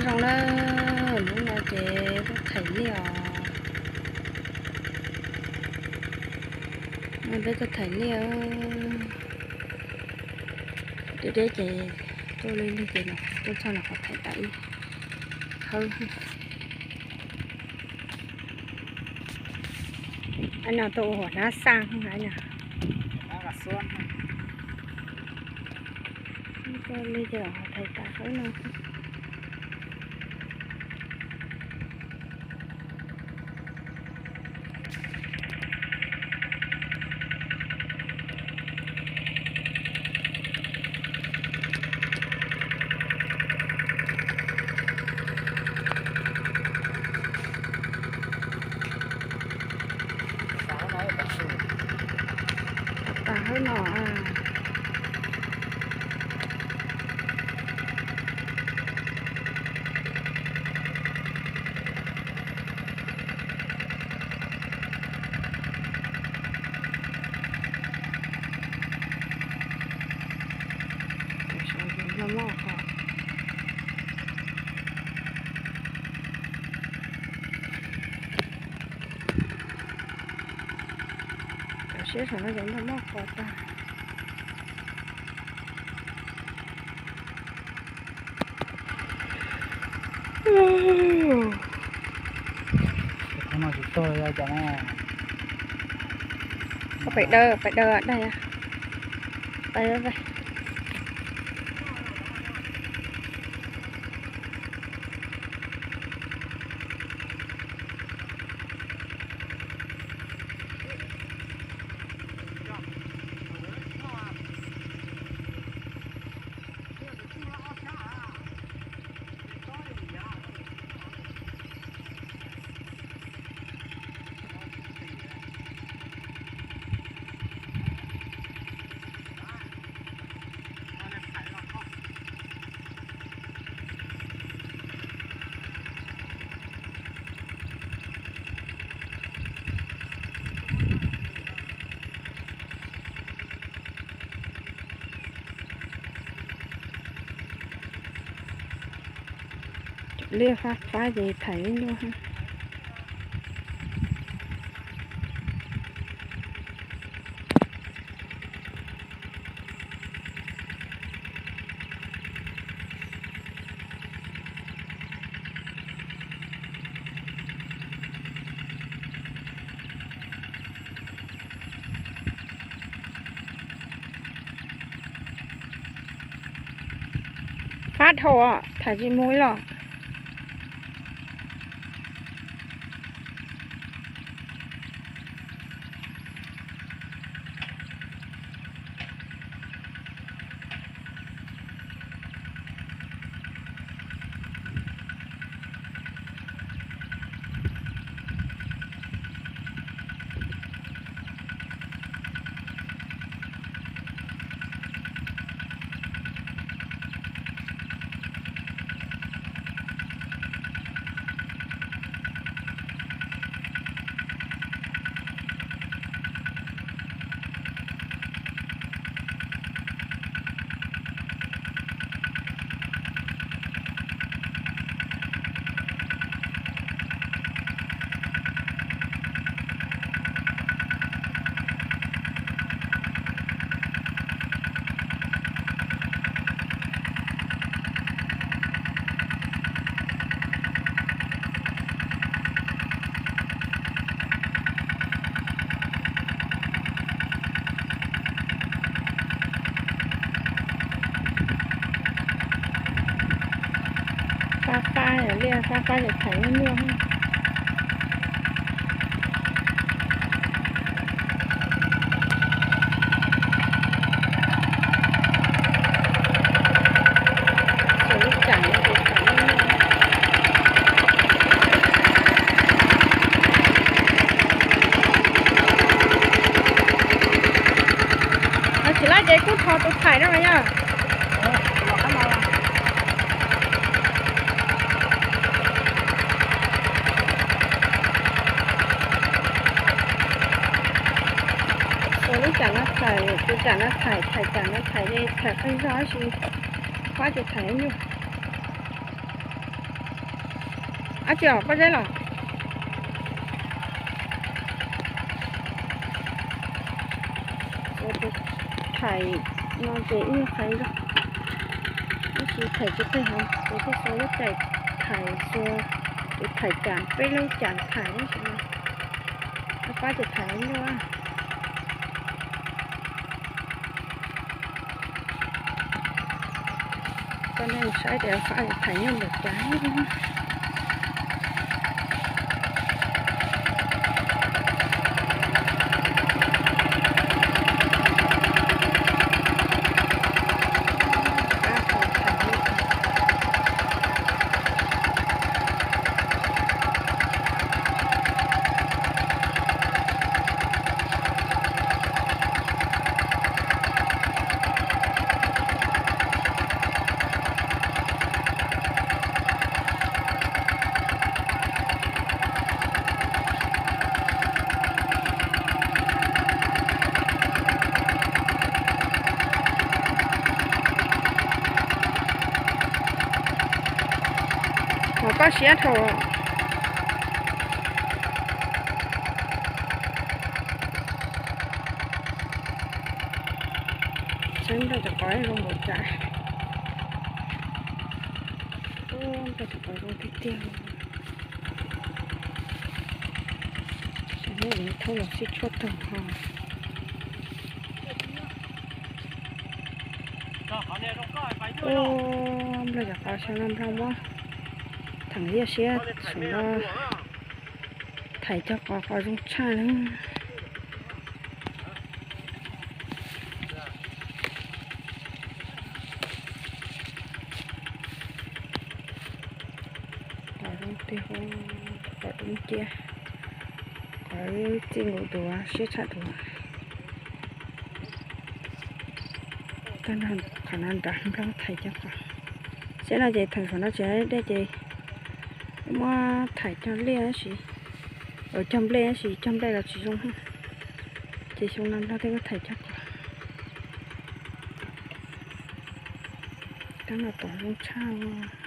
Zoo na, hnub no ces tuaj thaim liaj os. Peb tuaj thaim liaj, deb deb ces tuaj li li ces tuaj txog los qhov thaim tas ib hawb. Ai no tuaj ua huam hnab xaj no. Tuaj li ces los qhov thaim tas hawb no. Tas hawb no. Cov siab saum no ces nrog maj qos tag. Pais daws, pais daws dag. Liaj fab fab ces thaim ib nyuag. Fab dhau, thaim tsis mus ib los. Fab fab, liaj fab fab ces thaim ib nyuag. Tsis laib ces kuj thov tus thaim no yog. Ua lub tsam no thaim, tus tsam no thaim, thaim tsam no thaim li thaim qee zog tab sis fab ces thaim ib nyuag. Ab tsi os, pob zeb los. Ua tus thaim no ces ib qhais zog, tab sis thaim tsis qhia heev, kuv thiaj xuas lub caij thaim, xuas tus thaim cam, peb lub cam thaim tab sis no pab ces thaim nyuaj. Coj nej saib tias fab thaim nyuaj npaum cas. Ho koj siab dhau. Saib nplaj cov qos zoo npaum cas. Nplaj cov qos zoo tiag tiag. Saib neb thauj los sib tshuaj taug ho. Ub, nplaj cov qos xyoo no nplaj muab theem liaj siab saum no. Thaim cog qos qos zoo tshaj na. Qos zoo tiag, qos dub nciab, qos txij nkaus duav siab tshaj duav. Tag nrho qhov no nrad nplaj thaim cog qos. Xyoo no ces theem saum no tsis hais dej ces muab thaim cog liaj tab sis, cog nplej tab sis cog nplej los tsis zoo. Ces xyoo no nplaj thiaj muab thaim cog qos. Tab no qos zoo tshaj.